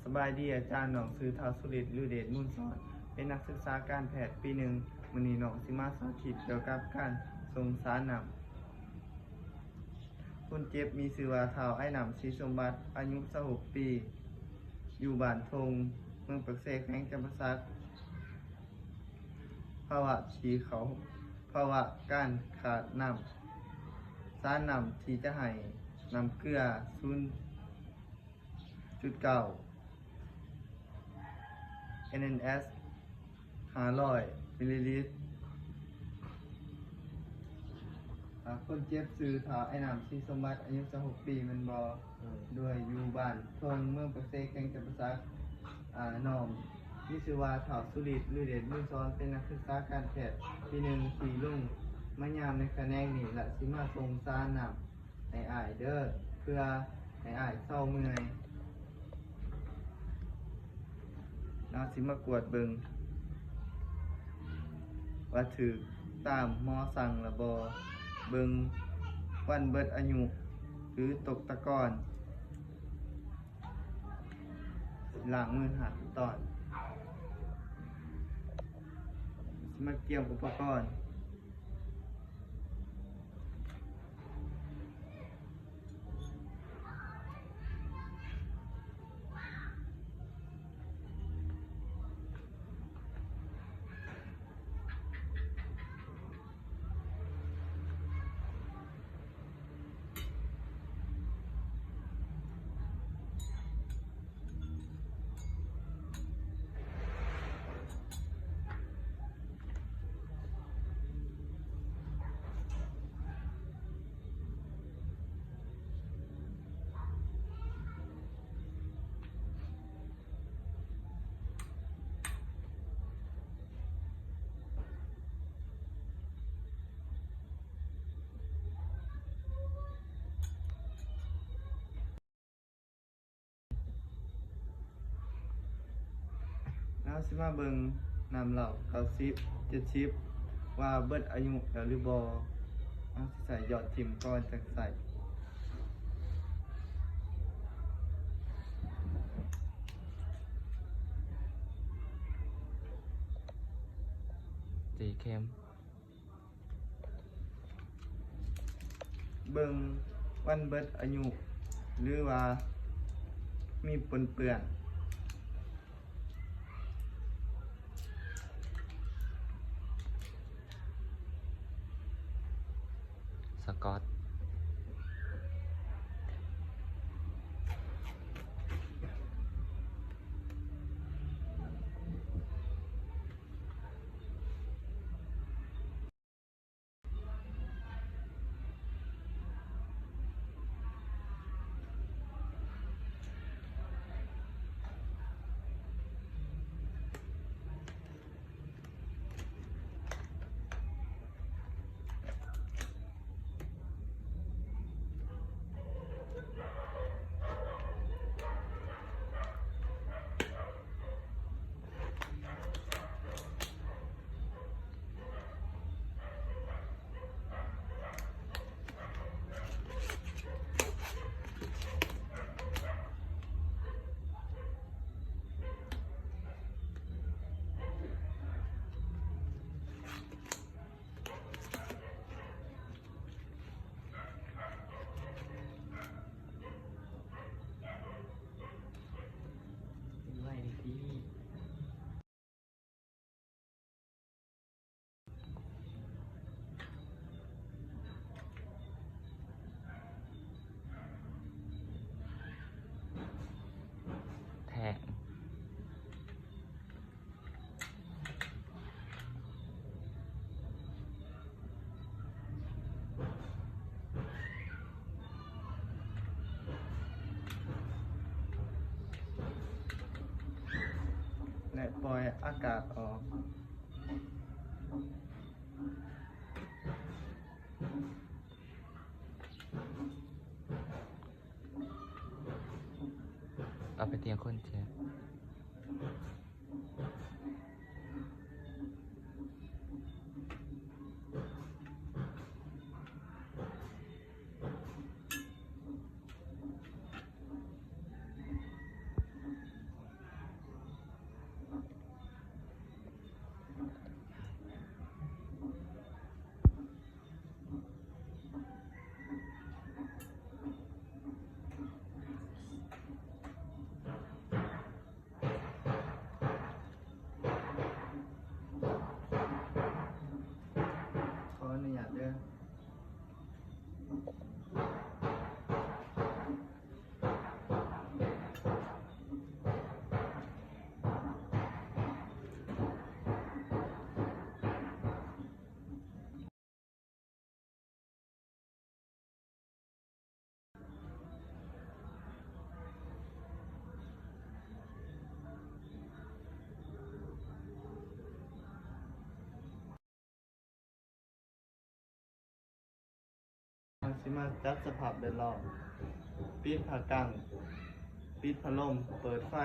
ສະບາຍດີອາຈານ, ນ້ອງຊື່ ທ້າວ ສຸລິດ ຫຼື ເດດ ມູນສອນ, ເປັນນັກສຶກສາການແພດປີໜຶ່ງ. ມື້ນີ້ນ້ອງຊິມາສາທິດກ່ຽວກັບການສົ່ງສານນ້ຳ. ຄົນເຈັບມີຊື່ວ່າ ທ້າວ ໄອນ້ຳ ສີສົມບັດ ອາຍຸຊາວຫົກປີ ຢູ່ບ້ານທົ່ງ ເມືອງປາກເຊ ແຂວງຈຳປາສັກ. ພາວະທີ່ເຂົາ ພາວະການຂາດນ້ຳ, ສານນ້ຳທີ່ຈະໃຫ້ ນ້ຳເກືອສູນຈຸດເກົ້າ ເອັນເອັນເອສ ຫ້າຮ້ອຍມິນລີລິດ. ອາ ຄົນເຈັບຊື່ ທ້າວ ໄອນ້ຳ ສີສົມບັດ ອາຍຸຊາວຫົກປີ ແມ່ນບໍ່? ເອີ ໂດຍ ຢູ່ບ້ານທົ່ງ ເມືອງປາກເຊ ແຂວງຈຳປາສັກ. ອາ ນ້ອງມີຊື່ວ່າ ທ້າວ ສຸລິດ ຫຼື ເດດ ບຸນສອນ ເປັນນັກສຶກສາການແພດປີໜຶ່ງ ທີ່ລົງມາຍາມໃນຂະແໜງນີ້ ແລະ ຊິມາສົ່ງສານນ້ຳໃຫ້ອ້າຍເດີ້ ເພື່ອໃຫ້ອ້າຍເຊົາເມື່ອຍ. ເຮົາຊິມາກວດເບິ່ງວ່າຖືກຕາມໝໍສັ່ງລະບໍ່. ເບິ່ງວັນເບິດອາຍຸ ຫຼື ຕົກຕະກອນ. ລ້າງມືຫ້າຂັ້ນຕອນ. ຊິມາກຽມອຸປະກອນ. ເຮົາຊິມາເບິ່ງນ້ຳເຫຼົ້າເກົ້າສິບ ເຈັດສິບ ວ່າເບິດອາຍຸແລ້ວຫຼືບໍ່. ເຮົາຊິໃສ່ຢອດຖິ້ມກ່ອນ ຈັ່ງໃສ່. ສີ່ເຂັມ. ເບິ່ງວັນເບິດອາຍຸ ຫຼືວ່າມີປົນເປື້ອນ. ສະກອດ. ແທງ. ແລະ ປ່ອຍອາກາດອອກ. ເອົາໄປຕຽງຄົນເຈັບ. ເ ຊິມາຈັດສະພາບແວດລ້ອມ, ປິດຜ້າກັ້ງ, ປິດພັດລົມ, ເປີດໄຟ.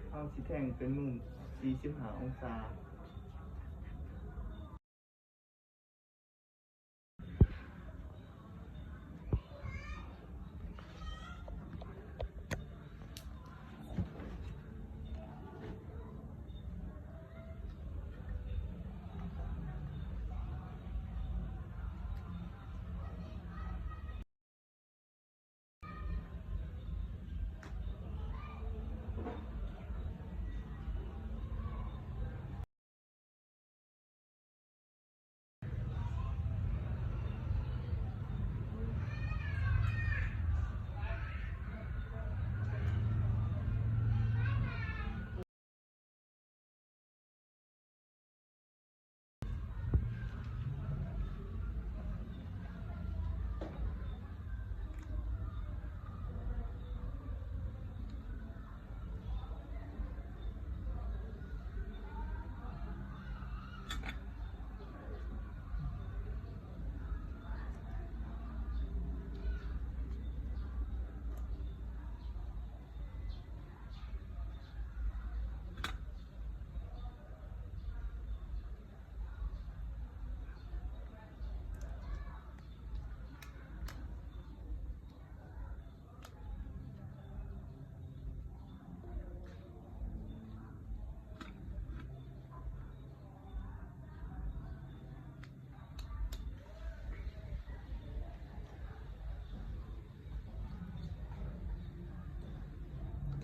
ເຮົາຊິແທງເປັນມຸມສີ່ສິບຫ້າອົງສາ.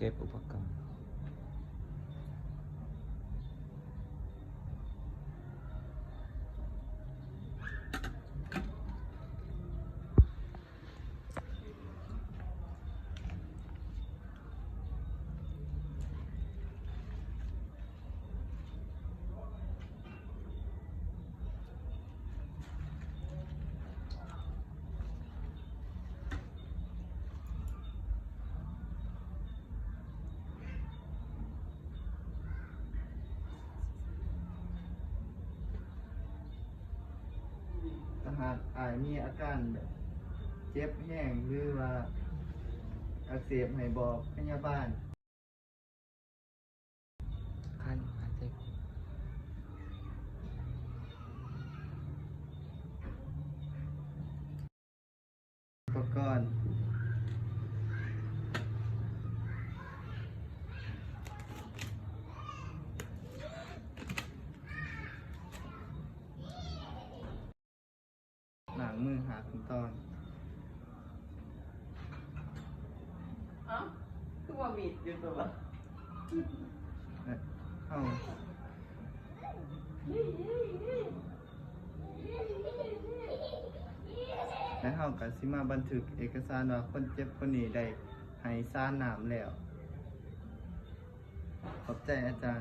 ເກັບອຸປະກອນ. ຖ້າຫາກອ້າຍມີອາການແບບເຈັບແຮງ ຫຼືວ່າອັກເສບ ໃຫ້ບອກພະຍາບານ. ຄັນຫາຍໃຈ. ອຸປະກອນ. ລ້າງມືຫ້າຂັ້ນຕອນ. ເອົ້າ ຄືວ່າມີດຢູ່ຕົວະ? ເອີ ເຮົາ ແລະເຮົາກໍຊິມາບັນທຶກເອກະສານວ່າຄົນເຈັບຄົນນີ້ໄດ້ໃຫ້ສານນ້ຳແລ້ວ. ຂອບໃຈອາຈານ.